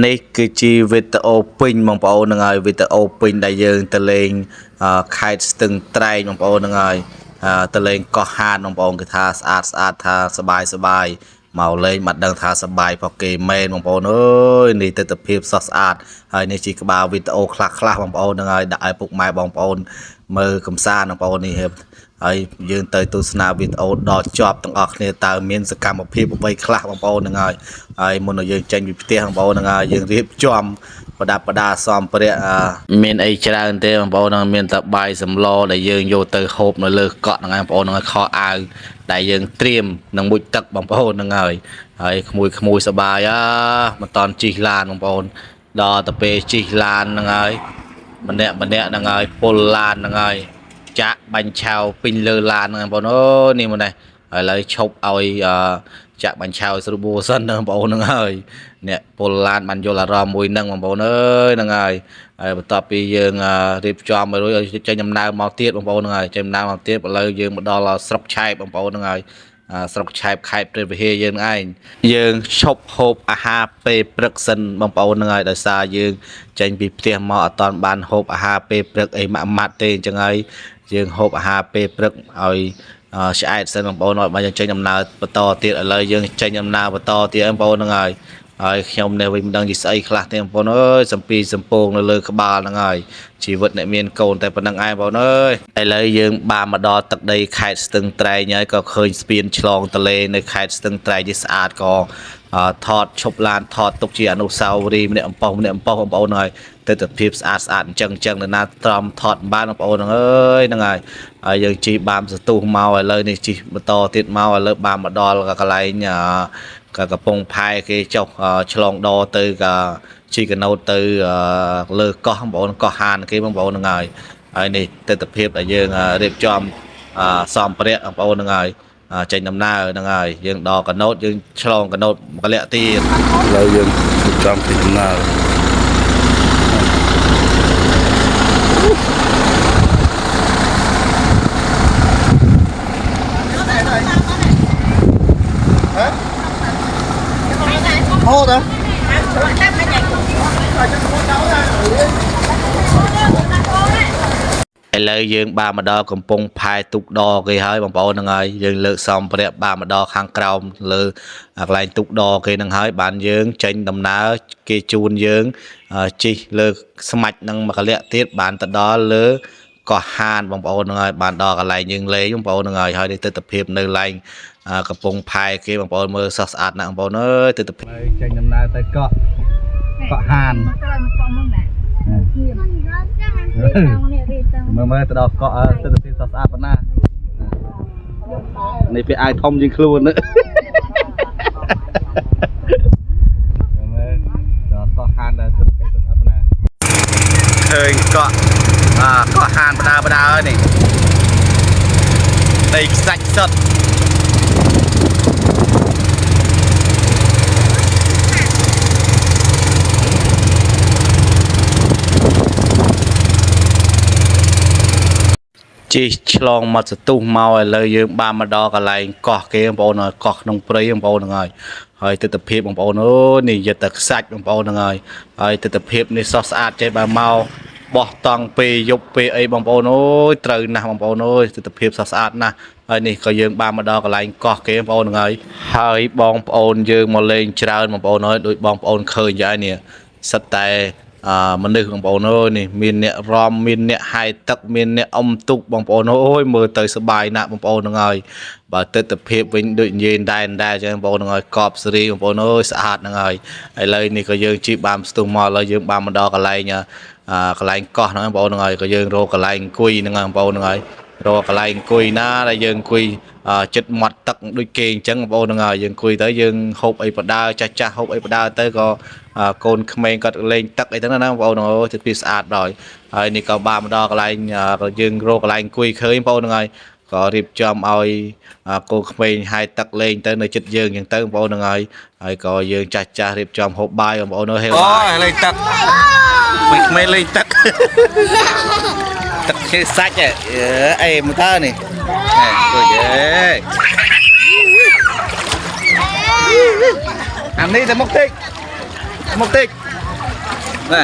នេះគឺជាវីដេអូពេញបងប្អូនហ្នឹងហើយវីដេអូពេញដែលយើងទៅលេងខេត្តស្ទឹងត្រែងបងប្អូនហ្នឹងហើយទៅលេងកោះហានបងប្អូនគេថាស្អាតស្អាតថាសบายសบายមកលេងមិនដឹងថាសบายផកគេមែនបងប្អូនអើយនេះទិដ្ឋភាពសោះស្អាតហើយនេះជាក្បាលវីដេអូខ្លះខ្លះបងប្អូនហ្នឹងហើយដាក់ឲ្យពុកម៉ែបងប្អូនមើលកំសាន្តបងប្អូននេះហើយយើងទៅទស្សនាវីដេអូដល់ចប់ទាំងអស់គ្នាតើមានសកម្មភាពអ្វីខ្លះបងប្អូនហ្នឹងហើយហើយមុននឹងយើងចេញពីផ្ទះបងប្អូនហ្នឹងហើយយើងរៀបចំប្រដាប់ប្រដាសម្ភារៈមានអីច្រើនទេបងប្អូនហ្នឹងមានតែបាយសម្លដែលយើងយកទៅហូបនៅលើកក់ហ្នឹងហើយបងប្អូនហ្នឹងហើយខោអាវដែលយើងត្រៀមនឹងមុជទឹកបងប្អូនហ្នឹងហើយហើយក្មួយក្មួយសបាយអាមិនតន់ជិះឡានបងប្អូនដល់ទៅពេលជិះឡានហ្នឹងហើយម្នាក់ម្នាក់ហ្នឹងហើយពុលឡានហ្នឹងហើយចាក់បាញ់ឆាវពេញលើឡានហ្នឹងបងប្អូនអូនេះមកនេះឥឡូវឈប់ឲ្យចាក់បាញ់ឆាវស្រួលបួសិនណាបងប្អូនហ្នឹងហើយអ្នកពលឡានបានយល់អារម្មណ៍មួយហ្នឹងបងប្អូនអើយហ្នឹងហើយហើយបន្ទាប់ពីយើងរៀបចំឲ្យរួចឲ្យចេញដំណើរមកទៀតបងប្អូនហ្នឹងហើយចេញដំណើរមកទៀតឥឡូវយើងមកដល់ស្រុកឆែបបងប្អូនហ្នឹងហើយស្រុកឆែបខេត្តព្រះវិហារយើងឯងយើងឈប់ហូបអាហារពេលព្រឹកសិនបងប្អូនហ្នឹងហើយដោយសារយើងចេញពីផ្ទះមកអត់តាន់បានហូបអាហារពេលព្រឹកអីម៉ាក់ម៉ាត់ទេអញ្ចឹងហើយយើងហូបអាហារពេលព្រឹកឲ្យឆ្អែតសិនបងប្អូនឲ្យបើយើងចេញដំណើរបន្តទៀតឥឡូវយើងចេញដំណើរបន្តទៀតបងប្អូនហ្នឹងហើយហើយខ្ញុំនេះវិញមិនដឹងជាស្អីខ្លះទេបងប្អូនអើយសំពីសំពងនៅលើក្បាលហ្នឹងហើយជីវិតអ្នកមានកូនតែប៉ុណ្្នឹងឯងបងប្អូនអើយឥឡូវយើងបានមកដល់ទឹកដីខេត្តស្ទឹងត្រែងហើយក៏ឃើញស្ពានឆ្លងទន្លេនៅខេត្តស្ទឹងត្រែងនេះស្អាតក៏ថតឈប់ឡានថតទុកជាអនុស្សាវរីយ៍ម្នាក់អំប៉ុសម្នាក់អំប៉ុសបងប្អូនហើយទិដ្ឋភាពស្អាតស្អាតអញ្ចឹងអញ្ចឹងនៅណាត្រមថតមិនបានបងប្អូនហ្នឹងអើយហ្នឹងហើយហើយយើងជិះបានសន្ទុះមកឥឡូវនេះជិះបន្តទៀតមកឥឡូវបានមកដល់កន្លែងក៏កំពង់ផែគេចុះឆ្លងដទៅក៏ជិះកណូតទៅលើកោះបងប្អូនកោះហានគេបងប្អូនហ្នឹងហើយហើយនេះទិដ្ឋភាពដែលយើងរៀបចំសម្ភារៈបងប្អូនហ្នឹងហើយចេញដំណើរហ្នឹងហើយយើងដល់កណូតយើងឆ្លងកណូតមកលៈទៀត ឥឡូវយើងរៀបចំទីដំណើរ ហូតហ៎ឥឡូវយើងបានមកដល់កំពង់ផែទូកដគេហើយបងប្អូនហ្នឹងហើយយើងលើកសម្ភារៈបានមកដល់ខាងក្រោមលើកន្លែងទូកដគេហ្នឹងហើយបានយើងចេញដំណើរគេជូនយើងជិះលើស្មាច់នឹងមកលៈទៀតបានទៅដល់លើកោះហានបងប្អូនហ្នឹងហើយបានដល់កន្លែងយើងលេងបងប្អូនហ្នឹងហើយហើយនេះទិដ្ឋភាពនៅឡែងកំពង់ផែគេបងប្អូនមើលសោះស្អាតណាស់បងប្អូនអើយទិដ្ឋភាព ហើយចេញដំណើរទៅកោះកោះហាន មកក្រោយមកកងមកណារៀបតង់នេះរៀបតង់ មើលមើលទៅដល់កោះទិដ្ឋភាពស្អាតប៉ុណ្ណានេះពេលអាវធំជាងខ្លួនណាមើលដល់កោះហានដល់ទិដ្ឋភាពស្អាតប៉ុណ្ណា ឃើញកក់អាកក់ហានបដាបដាហើយនេះដីខ្សាច់សុទ្ធជិះឆ្លងមកសន្ទុះមកឥឡូវយើងបានមកដល់កន្លែងកោះគេបងប្អូនហើយកោះក្នុងព្រៃបងប្អូនហ្នឹងហើយហើយទិដ្ឋភាពបងប្អូនអូនេះយិតតែខ្សាច់បងប្អូនហ្នឹងហើយហើយទិដ្ឋភាពនេះសោះស្អាតចេះបើមកបោះតង់ពេលយប់ពេលអីបងប្អូនអូយត្រូវណាស់បងប្អូនអូយទិដ្ឋភាពសោះស្អាតណាស់ហើយនេះក៏យើងបានមកដល់កន្លែងកោះគេបងប្អូនហ្នឹងហើយហើយបងប្អូនយើងមកលេងច្រើនបងប្អូនអើយដូចបងប្អូនឃើញយ៉ាងនេះសិតតែមនុស្សបងប្អូនអើយនេះមានអ្នករំមានអ្នកហែកទឹកមានអ្នកអុំទូកបងប្អូនអើយមើលទៅសប្បាយណាស់បងប្អូនហ្នឹងហើយបើទិដ្ឋភាពវិញដូចនិយាយដែរដែរចឹងបងប្អូនហ្នឹងហើយកប់សេរីបងប្អូនអើយស្អាតហ្នឹងហើយឥឡូវនេះក៏យើងជិះបានស្ទុះមកឥឡូវយើងបានមកដល់កន្លែងកន្លែងកោះហ្នឹងបងប្អូនហ្នឹងហើយក៏យើងរកកន្លែងអង្គុយហ្នឹងបងប្អូនហ្នឹងហើយរកកន្លែងអង្គុយណាដែលយើងអង្គុយចិត្តមាត់ទឹកដូចគេអញ្ចឹងបងប្អូនហ្នឹងហើយយើងអង្គុយទៅយើងហូបអីបដើចាស់ចាស់ហូបអីបដើទៅក៏កូនក្មេងគាត់លេងទឹកអីហ្នឹងណាបងប្អូនអូចិត្តពីស្អាតដល់ហើយនេះក៏បានមកដល់កន្លែងយើងរកកន្លែងអង្គុយឃើញបងប្អូនហ្នឹងហើយក៏រៀបចំឲ្យកូនក្មេងហែកទឹកលេងទៅនៅចិត្តយើងអញ្ចឹងទៅបងប្អូនហ្នឹងហើយហើយក៏យើងចាស់ចាស់រៀបចំហូបបាយបងប្អូនអើយហេវ អូយលេងទឹកមិនក្មេងលេងទឹកទឹកគេសាច់អេមកតើនេះដូចអេអានេះទៅមុខតិច មកតិចណែ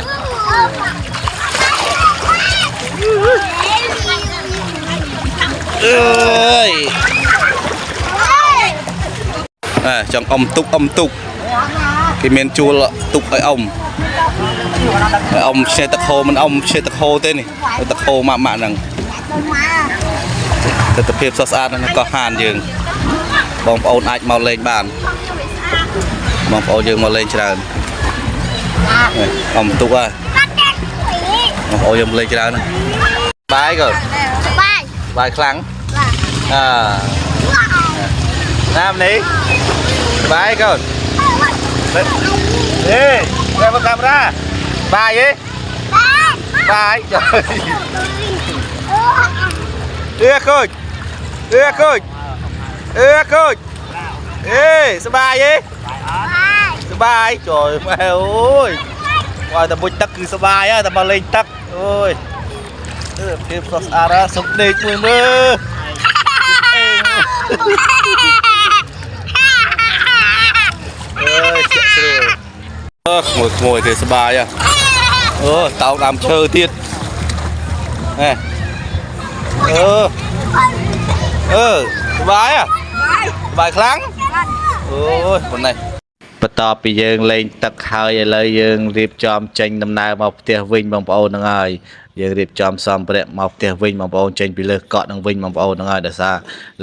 អើយអើចង់អុំទុកអុំទុកគេមានជួលទុកឲ្យអុំឲ្យអុំឆ្នេះទឹកហូរមិនអុំឆ្នេះទឹកហូរទេនេះទឹកហូរម៉ាក់ម៉ាក់ហ្នឹងទស្សនភាពស្រស់ស្អាតនៅកោះហានយើងបងប្អូនអាចមកលេងបានបងប្អូនយើងមកលេងច្រើននេះអុំទុកហើយបងប្អូនយើងមកលេងច្រើនណាស់បាយកូន បាយ បាយខ្លាំង បាទ អើណាមនេះបាយកូនអេតែមកកាមេរ៉ាបាយហ៎បាយចុយអឺកូនអឺកូនអឺកូនអេសបាយហ៎សបាយចុយម៉ែអូយគាត់តែមុជទឹកគឺសបាយហើយតែមកលេងទឹកអូយអឺភាពស្រស់ស្អាតណាស់សុំដេកមួយមើល អើយជាក់ស្រួលអឺក្មួយក្មួយគេសបាយហ៎អឺតោកដើមឈើទៀតហេអឺអឺសបាយហ៎សបាយខ្លាំងអូយប៉ុណ្ណេះបន្ទាប់ពីយើងលេងទឹកហើយឥឡូវយើងរៀបចំចេញដំណើរមកផ្ទះវិញបងប្អូនហ្នឹងហើយយើងរៀបចំសម្ភារៈមកផ្ទះវិញបងប្អូនចេញពីលើកក់ហ្នឹងវិញបងប្អូនហ្នឹងហើយដោយសារ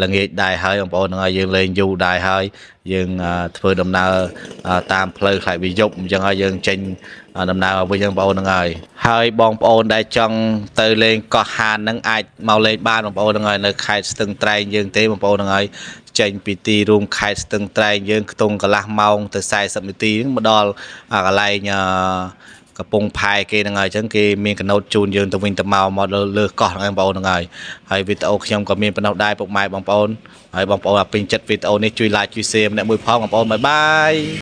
ល្ងាចដែរហើយបងប្អូនហ្នឹងហើយយើងលេងយូរដែរហើយយើងធ្វើដំណើរតាមផ្លូវខ្លាចវាយប់អញ្ចឹងហើយយើងចេញដំណើរមកវិញបងប្អូនហ្នឹងហើយហើយបងប្អូនដែលចង់ទៅលេងកោះហានហ្នឹងអាចមកលេងបានបងប្អូនហ្នឹងហើយនៅខេត្តស្ទឹងត្រែងយើងទេបងប្អូនហ្នឹងហើយចេញពីទីរួមខេត្តស្ទឹងត្រែងយើងខ្ទង់កន្លះម៉ោងទៅ40នាទីហ្នឹងមកដល់កន្លែងកំពង់ផែគេហ្នឹងហើយអញ្ចឹងគេមានកណូតជូនយើងទៅវិញទៅមកមកលើលើកោះហ្នឹងឯងបងប្អូនហ្នឹងហើយហើយវីដេអូខ្ញុំក៏មានប៉ុណ្ណោះដែរពុកម៉ែបងប្អូនហើយបងប្អូនអាពេញចិត្តវីដេអូនេះជួយ like ជួយ share ម្នាក់មួយផងបងប្អូន bye bye.